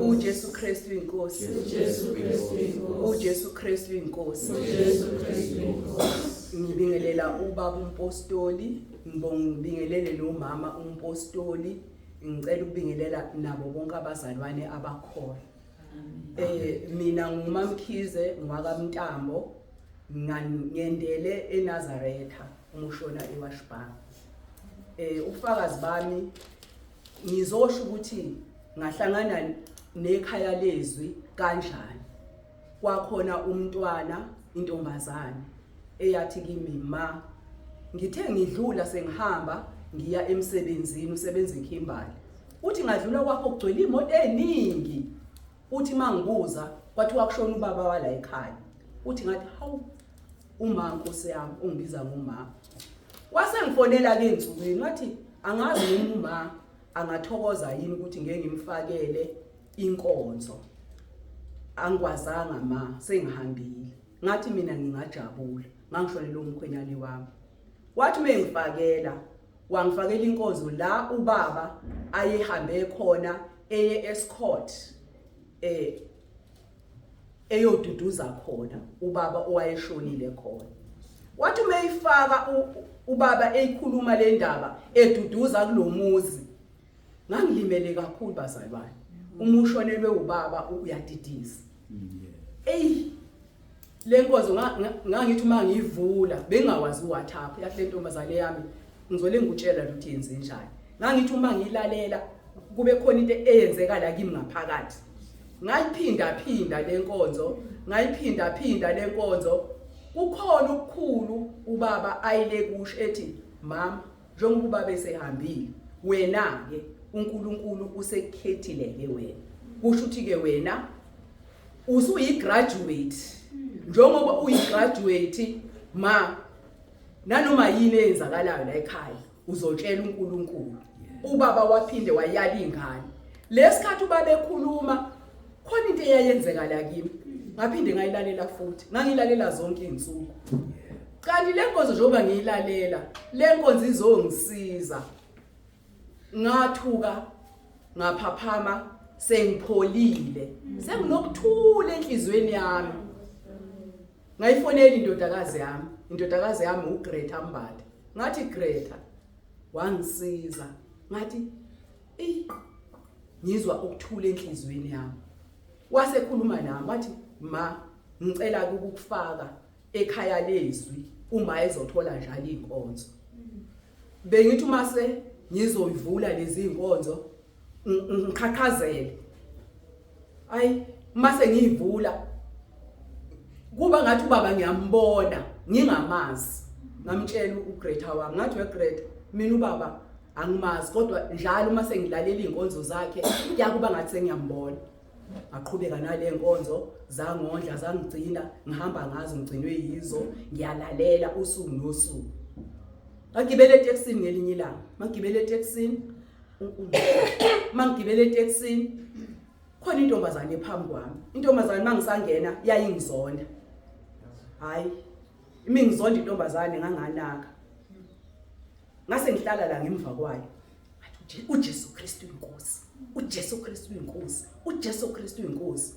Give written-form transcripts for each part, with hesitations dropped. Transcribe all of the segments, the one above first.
UJesu Kristu inkosi. uJesu Kristu inkosi. UJesu Kristu inkosi. uJesu Kristu inkosi. Ngibingelela ubaba umpostoli, ngibonga ngibingelele nomama umpostoli, ngicela ukubingelela nabo bonke abazalwane abakhona. Mina nguMamkhize ngwakaMntambo ngendele eNazaretha umushona eWashbank. Ubufakazi bami ngizosho ukuthi ngahlangana nekhaya lezwi kanjani. Kwakhona umntwana intombazane eyathi kimi, ma ngithe ngidlula sengihamba ngiya emsebenzini, usebenza eKimberley. Uthi ngadlula kwakho kugcwele imoto eningi. Uthi mangibuza kwathiwa kushona ubaba wala ekhaya. Uthi ngathi hawu uma nkosi yami ungibiza ngoma. Wase ngifonela ke ensukwini wathi angazi noma uma angathokoza yini ukuthi ngeke ngimfakele inkonzo. Angikwazanga ma sengihambile. Ngathi mina ngingajabula. Ngangishonele umkhwenyane wami. Wathi mengifakela wangifakela inkonzo la ubaba ayehambe khona eye escort eyoduduza khona ubaba owayeshonile khona. Wathi meyifaka ubaba eyikhuluma le ndaba eduduza kulomuzi, ngangilimele kakhulu bazalwane. Uma ushonelwe ubaba uyadidisa. Ey, le nkonzo ngangithi uma ngiyivula bengawazi uWhatsApp, yathi le ntombazane yami ngizole ngikutshela ukuthi yenze njani. Ngangithi uma ngiyilalela kube khona into eyenzeka la kimi ngaphakathi. Ngayiphinda phinda le nkonzo, ngayiphinda phinda le nkonzo. Kukhona ukukhulu ubaba ayile kusho ethi mama njengoba ubaba esehambile wena ke uNkulunkulu usekukhethile ke wena, kusho ukuthi ke wena usuyi graduate. Njengoba uyi graduate ma, nanoma yini eyenzakalayo la ekhaya uzotshela uNkulunkulu. Ubaba waphinde wayala ingane. Lesikhathi ubaba ekhuluma khona into eyayenzeka la kimi, ngaphinde ngayilalela futhi, ngangilalela zonke izinsuku. Kanti le nkonzo njengoba ngiyilalela le nkonzo izongisiza. Ngathuka ngaphaphama sengipholile, senginokuthula enhlizweni yami. Ngayifonela indodakazi yami, indodakazi yami uGreta Mbatha. Ngathi Greta wangisiza, ngathi ey ngizwa ukuthula enhlizweni yami. Wasekhuluma nami wathi ma ngicela ukukufaka ekhaya lezwi uma ezothola njalo inkonzo. Bengithi uma se ngizoyivula lezi inkonzo ngiqhaqhazele. Ayi mase ngiyivula kuba ngathi ubaba ngiyambona ngingamazi. Ngamtshela uGreta wami, ngathi weGreta mina ubaba angimazi, kodwa njalo uma sengilalela izinkonzo zakhe kuyakuba ngathi sengiyambona. Ngaqhubeka nale nkonzo, zangondla zangigcina, ngihamba ngazo ngigcinwe yizo, ngiyalalela usuku nosuku. Ngagibela etekisini ngelinye ilanga, ngagibela etekisini, mangigibela etekisini khona intombazane ephambi kwami. Intombazane mangisangena yayingizonda. Hayi imingizonda intombazane, nganganaka. Ngase ngihlala la ngemva kwayo. Ngathi uJesu Kristu inkosi, uJesu Kristu inkosi, uJesu Kristu inkosi.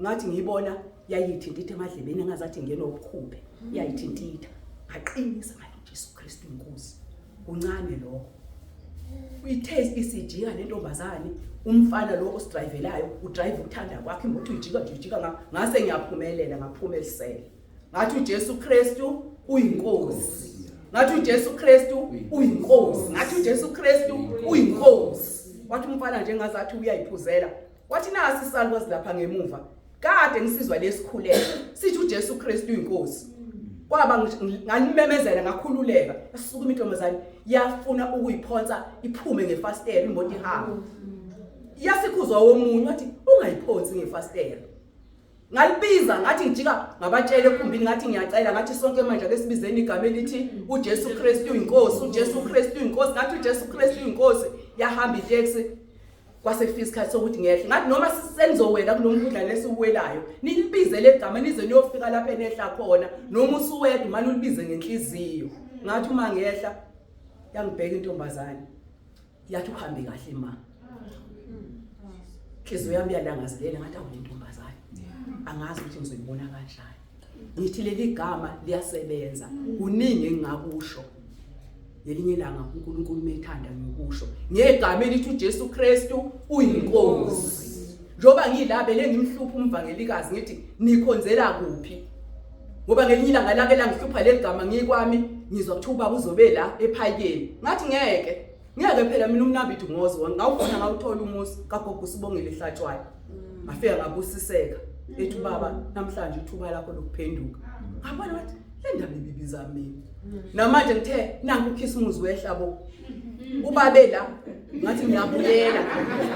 Ngathi ngiyibona yayithintitha emadlebeni engazathi ngena obukhuphe, yayithintitha. Ngaqinisa ngathi uJesu Kristu inkosi. Kuncane lokho. Ithe isijika lentombazane, umfana lo osidrivelayo udrive ukuthanda kwakhe imoto uyijika nje ujika, ngase ngiyaphumelela ngaphumelisela. Ngathi uJesu Kristu uyinkosi. Ngathi uJesu Kristu uyinkosi. Ngathi uJesu Kristu uyinkosi. Wathi umfana nje ngazathi uyayiphuzela. Wathi nasi isalukwazi lapha ngemuva. Kade ngisizwa lesikhuleko sithi uJesu Kristu uyinkosi. Kwaba ngalimemezela ngakhululeka. Yasukuma intombazane yafuna ukuyiphonsa iphume ngefasitela imoto ihamba. Yasikhuzwa womunye wathi ungayiphonsi ngefasitela. Ngalibiza ngathi ngijika ngabatshela ekhumbini, ngathi ngiyacela, ngathi sonke manje ake sibizeni igama elithi uJesu Kristu uyinkosi, uJesu Kristu uyinkosi. Ngathi uJesu Kristu uyinkosi. Yahamba itaxi, kwase kufika isikhathi sokuthi ngehle. Ngathi noma senizowela kulo mfudlana esiwelayo, nilibize legama nize niyofika lapha enehla khona, noma usuwedwa manje ulibize ngenhliziyo. Ngathi uma ngehla yangibheka intombazane yathi uhambe kahle ma. Inhliziyo yami yalangazelela ngathi awu lentombazane. Angazi ukuthi ngizoyibona kanjani. Ngithi leli gama liyasebenza. Kuningi engingakusho. Ngelinye ilanga uNkulunkulu methanda ngiyokusho. Ngegama elithi uJesu Kristu uyinkosi. Njengoba ngila bele ngimhlupha umvangelikazi ngithi nikhonzela kuphi? Ngoba ngelinye ilanga lake langihlupha leli gama ngikwami ngizwa kuthiwa ubaba uzobe la ephakeni. Ngathi ngeke. Ngeke phela mina umnambithi ngozi ngawufuna ngawuthola umuzi kagogo usibongile ehlatshwayo. Ngafika ngabusiseka. Ethi ubaba namhlanje ithuba lakho lokuphenduka. Ngabona wathi le ndaba ibibiza mina. Namanje ngithe nanku ukhisimuzi wehla bo. Ubabe la ngathi ngiyabuyela.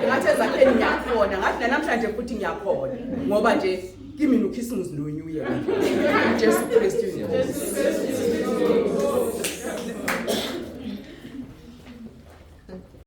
Ngathi ezakheni ngiyakhona ngathi namhlanje futhi ngiyakhona ngoba nje kimi ukhisimuzi no New Year. Jesu Kristu inkosi.